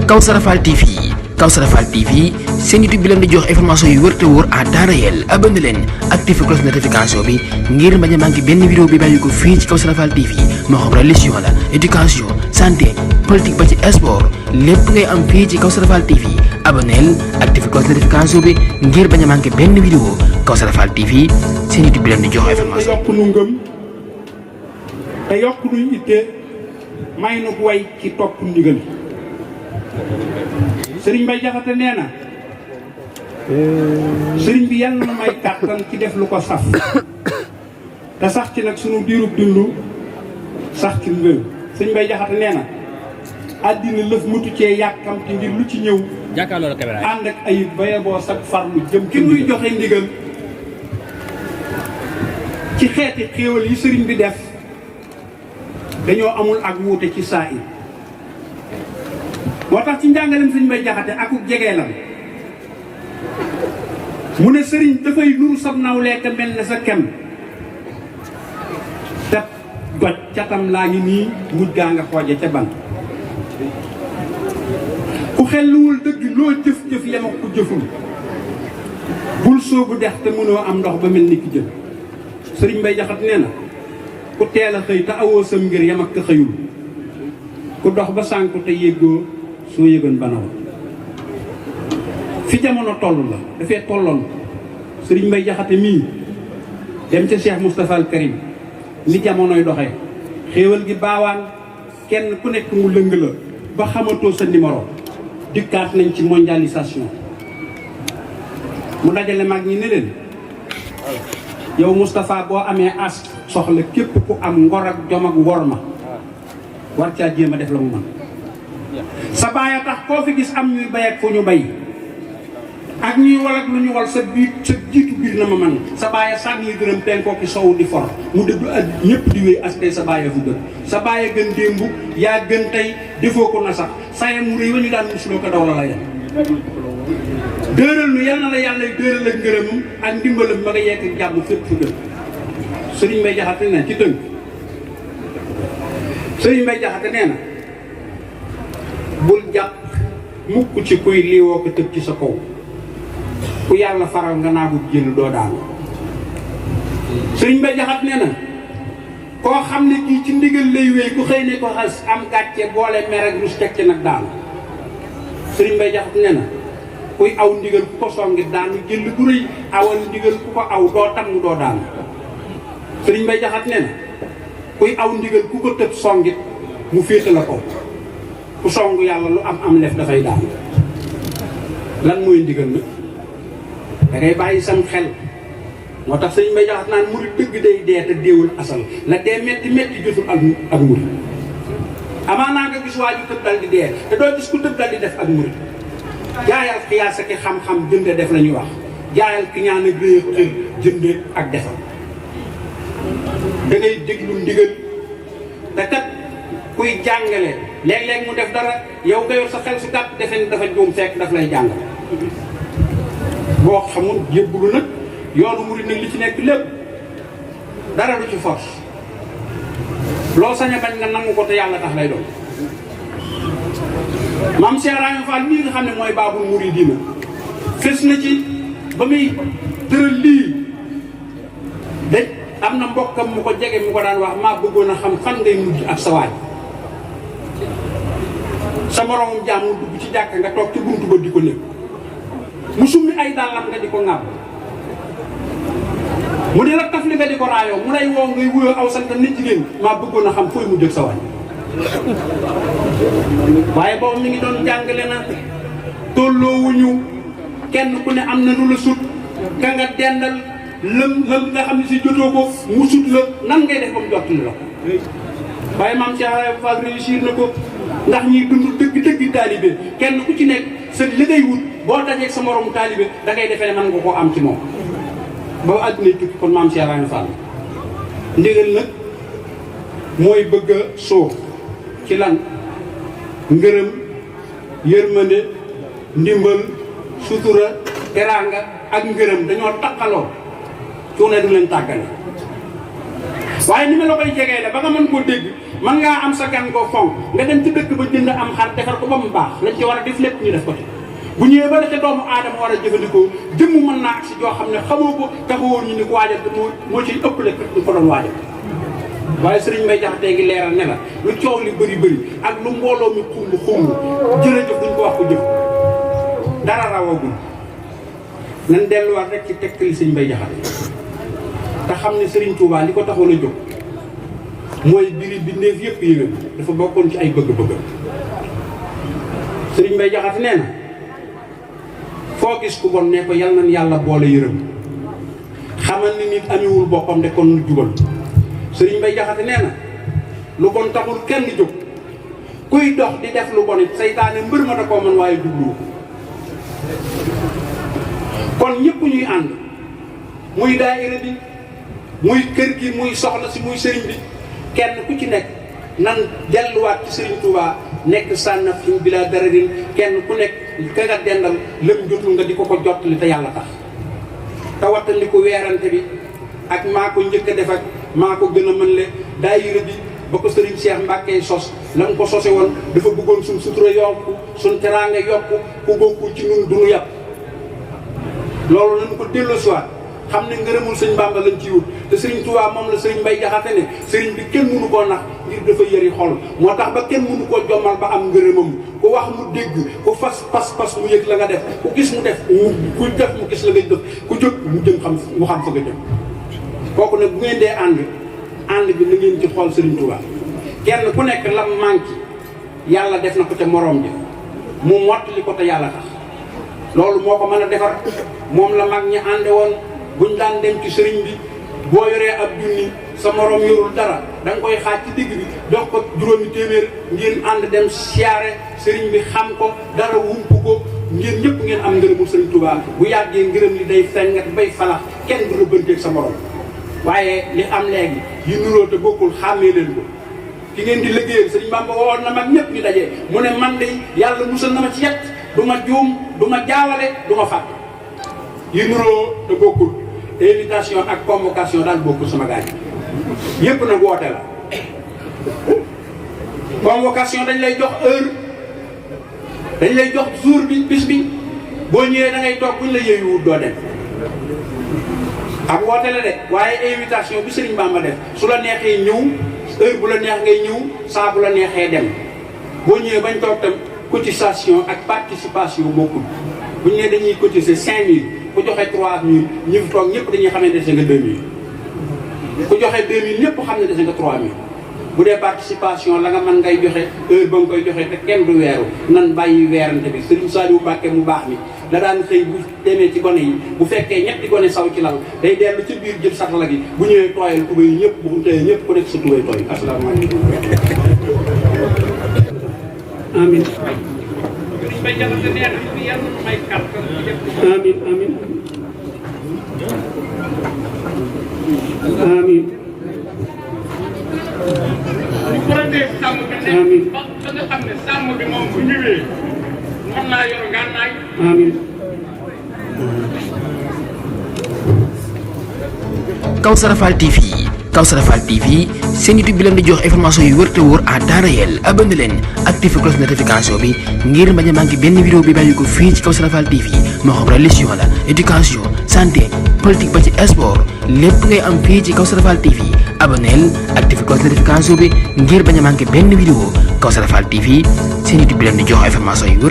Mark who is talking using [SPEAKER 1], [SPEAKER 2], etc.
[SPEAKER 1] Kawsara Fall TV Kawsara Fall TV seen YouTube bi leen di jox information yu wër te wóor à temps réel abonné leen activé cloche notification bi ngir bañ a manqué benn vidéo bi bàyyi ko fii ci Kawsara Fall TV moo xam religion la éducation santé politique ba ci sport lépp ngay am fii ci Kawsara Fall TV abonneel activé cloche notification bi ngir bañ a manqué benn vidéo Kawsara Fall TV seen YouTube bi leen di jox information.
[SPEAKER 2] te yokk nu ngëm te yokk nu itte may nu way ci topp ndigal sëriñ Mbay Jaxate nee na sëriñ bi yal na may kàttan ci def lu ko saf te sax ci nag sunu diirub dund sax ci ngëm sëriñ Mbay Jaxate nee na àddina lëf mutu cee yàkkamti ngir lu ci ñëw ànd ak ayib baye boo sag farlu jëm ki muy joxe ndigal ci xeeti xéewal yi sëriñ bi def dañoo amul ak wuute ci saa yi moo tax ci njàngalem sëriñ Mbay Jaxate akuk jegeelam mu ne sëriñ dafay nuru sab nawlee ka mel ne sa kem te goj catam laa ngi nii mujj gaa nga xooje ca ban ku xelluwul dëgg loo jëf-jëf yem ak ku jëful bul soobu dex te mënoo am ndox ba mel ni ki jël sëriñ Mbay Jaxate nee na ku teel a xëy te awoo sam ngir yem ak ka xëyul ku dox ba sànku te yéggoo soo yëgoon banaw fi jamono toll la dafay tolloon sëriñ Mbay Jaxate mii dem ca Cheikh Moustapha al Karim ni jamonoy doxee xéewal gi baawaan kenn ku nekk mu lëng la ba xamatoo sa numéro dikkaat nañ ci mondialisation mu dajale mag ñi ne leen yow Moustapha boo amee as soxla képp ku am ngor ak jom ak worma war caa jéem a def la mu mën sa baay a tax koo fi gis am ñuy bay ak fu ñu bay ak ñuy wal ak lu ñu wal sa jiitu biir na ma man sa baay a sànni gërëm penkoo ki sow di for mu dëddu ak ñëpp di wéy as tey sa baay a fu gën sa baay a gën démb yaa gën tey defoo ko na sax saye mu réy wa ñu daan musuloo ko daw la la yem dëral nu yal na la yàlla dëral ak ngërëmam ak ndimbalam ba nga yekk jàmm fépp fu gën sëriñ Mbay Jaxate nee na ci tënk sëriñ Mbay Jaxate nee na bul jàpp mukk ci kuy liiwoo ko tëb ci sa kaw ku yàlla faral nga naa ko jël doo daanu sëriñ Mbay Jaxate nee na koo xam ne kii ci ndigal lay wéy ku xëy ne ko xas am gàcce boole mer ak rus teg ci nag daanu sëriñ Mbay Jaxate nee na kuy aw ndigal ku ko songi daanu jël bu rëy awal ndigal ku ko aw doo tam doo daanu sëriñ Mbay Jaxate nee na kuy aw ndigal ku ko tëb songit mu féete la ko ku song yàlla lu am lef dafay daan lan mooy ndigal nag da ngay bàyyi sam xel moo tax sëñ Mbay Jaxate naan murid dëgg day dee te deewul asal la dee metti metti jotul ak murid amaanaa nga gis waa ju tëb dal di dee te doo gis ku tëb dal di def ak murid jaayal xiyaas ak xam-xam jënde def la ñuy wax jaayal ki ñaan ak réer cër jënde ak defal da ngay déglu ndigal te kat kuy jàngale léeg-léeg mu def dara yow nga yor sa xel su gàtt defe ni dafa juum fekk daf lay jàngal boo xamul yëbbulu nag yoonu murid nag li ci nekk lépp dara du ci force loo sañ a bañ nga nangu ko te yàlla tax lay doon maam Cheikh Ibrahima Fall mii nga xam ne mooy baabul muridiina fes na ci ba muy tëral lii de am na mbokkam mu ko jege mu ko daan wax maa bëggoon a xam fan ngay mujj ak sa waaj sa moromum jaam mu dugg ci jàkka nga toog ci buntu ba di ko nekk mu summi ay dàllam nga di ko ŋàbb mu di la taf li nga di ko raayoo mu lay woo ngay wuyoo aw sant nit jigéen maa bëggoon a xam fooy mujj ak sa waaj waaye boobu mi ngi doon jàngale na tolloowuñu kenn ku ne am na nu la sut ka nga dendal lëm nga xam ne si jotoo ko mu sut la nan ngay def ba mu jottali la ko waaye maam Cheikh Ibrahima Fall réussir na ko ndax ñiy dund dëgg taalibe kenn ku ci nekk sa li ngay wut boo dajeeg sa moromu taalibe da ngay defee ne mën nga koo am ci moom ba àdduna tukki kon maam Cheikh Ibrahima Fall ndigal nag mooy bëgg a soof ci lan ngërëm yërmande ndimbal sutura teraanga ak ngërëm dañoo takkaloo cu ne du leen tàggale waaye ni ma la koy jegee la ba nga mën koo dégg man ngaa am sa gan koo fonk nga dem ci dëkk ba jënd am xar defar ko ba mu baax lañ ci war a def lépp ñu def ko ci bu ñëwee ba la ca doomu aadama war a jëfandikoo jëmm mën naa ak si joo xam ne xamoo ko taxawoon ñu ni ko waajal moo ciy ëppale ñu ko doon waajal waaye sëriñ Mbay Jaxate ngi leeral ne la lu coow li bëri ak lu mbooloo mi xumb jërëjëf duñ ko wax ko jëf dara rawagul nan delluwaat rek ci tegtali sëriñ Mbay Jaxate te xam ne sëriñ Touba li ko taxoon a jóg mooy biri bindeef yëpp yëgal dafa bokkoon ci ay bëgg-bëgg sëriñ Mbay Jaxate nee na foo gis ku bon ne ko yal nañ yàlla boole yërëm xamal ni nit amiwul boppam de kon nu jubal sëriñ Mbay Jaxate nee na lu bon taxul kenn jóg kuy dox di def lu bon it seytaane mbër ma da koo mën waaye jublu kon ñëpp ñuy ànd muy daayira bi muy kër gi muy soxna si muy sëriñ bi kenn ku ci nekk nan delluwaat ci sëriñ Touba nekk sànnaf fi bi laa dara din kenn ku nekk ka nga dendal lëm jotul nga di ko jottali te yàlla tax te wattandi ko weerante bi ak maa ko njëkk a def ak maa ko gën a mën le daayira bi ba ko sëriñ Cheikh Mbacke sos la mu ko sose woon dafa bëggoon suñ sutura yokku suñ teraanga yokku ku bokkul ci ñun du ñu yàpp loolu nañ ko delloosiwaat xam ne ngërëmul sëñ Bamba lañ ci wut te sëriñ Touba moom la sëriñ Mbay Jaxate ne sëriñ bi kenn mënu koo nax ngir dafa yëri xol moo tax ba kenn mënu koo jommal ba am ngërëmam ku wax mu dégg ku fas pas mu yëg la nga def ku gis mu def ku def mu gis la ngay def ku jóg mu jëm xam mu xam fa nga jëm kooku nag bu ngeen dee ànd bi na ngeen ci xool sëriñ Touba kenn ku nekk lam manqué yàlla def na ko ca moroom ji mu mottali ko te yàlla tax loolu moo ko mën a defar moom la mag ñi ànde woon buñ daan dem ci sëriñ bi boo yoree ab junni sa morom yorul dara da nga koy xaaj ci digg bi jox ko juróomi téeméer ngeen ànd dem siyaare sëriñ bi xam ko dara wump ko ngeen ñëpp ngeen am ngërëmul sëriñ Touba bu yàggee ngërëm li day fengat bay falax kenn du la bënteeg sa morom waaye li am léegi yi nuroo te bokkul xàmmee leen ko ki ngeen di liggéeyal sëriñ Bamba woon na mag ñëpp ñu dajee mu ne man de yàlla musal na ma ci yett du ma juum du ma jaawale du ma fàtte yi nuroo te bokkul invitation ak convocation daal bokkul sama gars yi yëpp nag woote la convocation dañ lay jox heure dañ lay jox jour bi bis bi boo ñëwee da ngay toog buñ la yëyuwut doo dem ak woote la de waaye invitation bi Sëriñ Bamba def su la neexee ñëw heure bu la neex ngay ñëw saa bu la neexee dem boo ñëwee bañ toog tam cotisation ak participation bokkul bu ñu nee dañuy cotiser 5000 ku joxe 3000 ñi fi toog ñëpp dañuy xam ne dese nga 2000 ku joxe 2000 ñëpp xam ne dese nga 3000 bu dee participation la nga mën ngay joxe heure ba nga koy joxe te kenn du weeru nan bàyyi weerante bi Sëriñ Saliou Mbacke mu baax mi da daan xëy bu demee ci gone yi bu fekkee ñetti gone saw ci lal day dellu ci biir jël satala gi bu ñëwee tooyal tubéy yi ñëpp bu tëyee ñëpp ku nekk sa tubéy tooy asalaamaaleykum. amiin. amiin amiin. amiin. amiin.
[SPEAKER 3] ba nga xam ne sàmm bi moom bu ñëwee mën naa yor gànnaay.
[SPEAKER 2] amiin.
[SPEAKER 1] Kawsara Fall TV seen YouTube bi leen di jox information yu wër te wóor à temps réel abonné leen activé cloche notification bi ngir bañ a manqué benn vidéo bi bàyyi ko fii ci Kawsara Fall TV moo xam religion la éducation santé politique ba ci sport lépp ngay am fii ci Kawsara Fall TV abonneel activé cloche notification bi ngir bañ a manqué benn vidéo Kawsara Fall TV seen YouTube bi leen di jox information yu wër